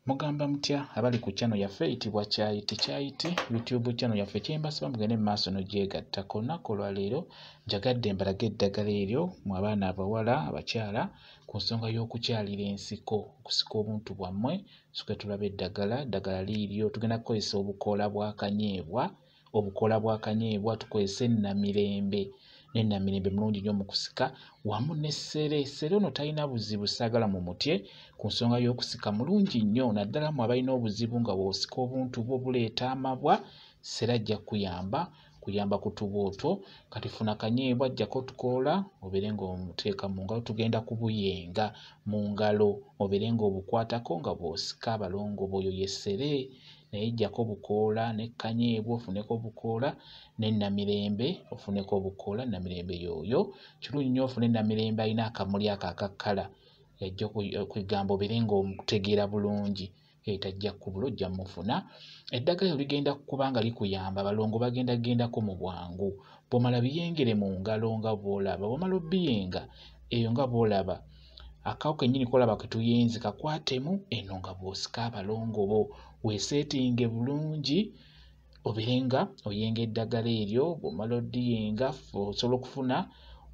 Mugamba mutya abali ku channel yaffe eyitibwa Kyayiti Kyayiti YouTube channel yaffe, kyembasaba mugende mu maaso n'ogyegattako. Olunaku olwaleero njagadde mbalage eddagala eryo mu abaana abawala, abakyala ku nsonga y'okukyalira ensiko, okusika obuntu bwammwe. Tusooke tulabe eddagala. Eddagala liiryo, tugenda kukozesa obukoola bwa kanyeebwa, obukoola bwa kanyeebwa, tukozese namirembe, ne namirembe mulungi nnyo mu kusika, wamu ne ssere. Ssere ono talina buzibu, saagala mumutye ku nsonga y'okusika, mulungi nnyo naddala mmwe abalina obuzibu nga bw'osika obuntu bwo buleeta amabwa. Ssere ajja kukuyamba, kuyamba ku tuba otwo. Kati funa kanyeebwa, ggyako otukoola obeere ng'omuteeka mu ngalo, tugenda kubuyenga mu ngalo obeere ng'obukwatako nga bw'osika abalongo bo. Oyo ye ssere, naye ggyako bukoola ne kanyeebwa ofuneko bukoola, ne namirembe ofuneko obukoola. Namirembe y'oyo, kirungi nnyo ofune namirembe alina akamuli ako aka kkala, yajja kwegamba obeere ng'omutegeera bulungi, tajja kkubula, ojja mmufuna. Eddagala eryo ligenda kuba nga likuyamba, abalongo bagenda kgendako mu bwangu. Bw'omala biyengere mu ngalo nga bw'olaba, bw'omala obbiyenga eyo nga bw'olaba akawo kennyini k'olaba ke tuyenze, kakwatemu eno nga bw'osika abalongo bo, weeseetinge bulungi obeere nga oyenga eddagala eryo. Bw'omala oddiyenga, osobola okufuna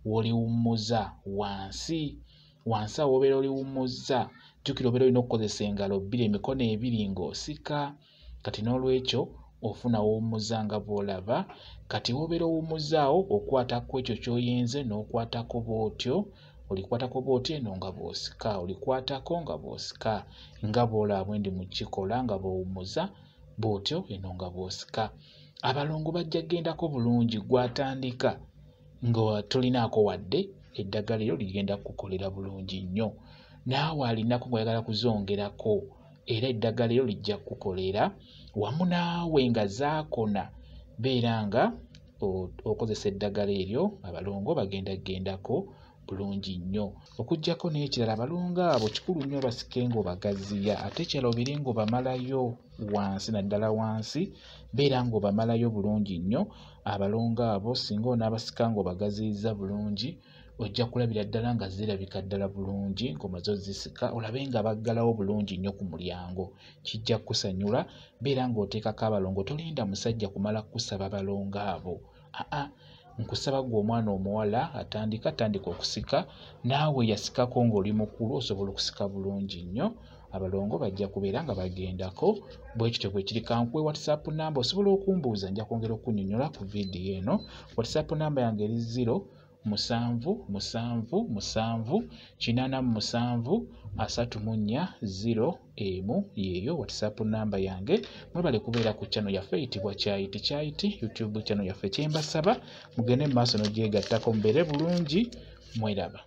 w'oliwummuza wansi. Wansi awo w'obeera oliwummuzza, jjukira obeera olina okukozesa engalo bbiri, emikono ebiri ng'osika. Kati n'olwekyo ofuna w'owummuza nga bw'olaba. Kati w'obeera owummuzza awo, okwata ku ekyo ky'oyenze n'okwatako bw'otyo, olikwatako bw'otyo eno nga bw'osika, olikwatako nga bw'osika, nga bw'olaba bwe ndi mu kukikola, nga bw'owummuza bw'otyo eno nga bw'osika. Abalongo bajja kgendako bulungi. Ggwe atandika nga tolinaako wadde, eddagala eryo ligenda kkukolera bulungi nnyo. Naawe alinako ng'oyagala kuzongerako, era eddagala eryo lijja kkukolera. Wamu naawe nga zaakona, beera nga okozesa eddagala eryo, abalongo bagenda kgendako bulungi nnyo. Okuggyako n'ekirala, abalongo abo kikulu nnyo basike ng'obagaziya, ate ekirala obeere ng'obamalayo wansi, naddala wansi, beera ng'obamalayo bulungi nnyo. Abalongo abo singa onaabasika ng'obagaziyizza bulungi, ojja kulabira ddala nga zirabika ddala bulungi ng'omaze ozzisika, olabe nga baggalawo bulungi nnyo ku mulyango, kijja kkusanyula. Beera ng'oteekako abalongo, tolinda musajja kumala kkusaba balongo abo, aa nkusaba ggwe omwana omuwala atandika, tandika okusika. Naawe yasikako ng'oli mukulu, osobola okusika bulungi nnyo, abalongo bajja kubeera nga bagendako. Bwe kityo bwe kiri. Kankuwe WhatsApp number, osobola okumbuuza, nja kwongera okunnyonnyola ku vidiyo eno. WhatsApp number yange eri 077 787 34 01, yeeyo WhatsApp number yange. Mwebale kubeera ku channel yaffe eyitibwa Kyayiti Kyayiti YouTube channel yaffe. Kyembasaba mugende mu maaso n'ogyegattako, mubeere bulungi, mweraba.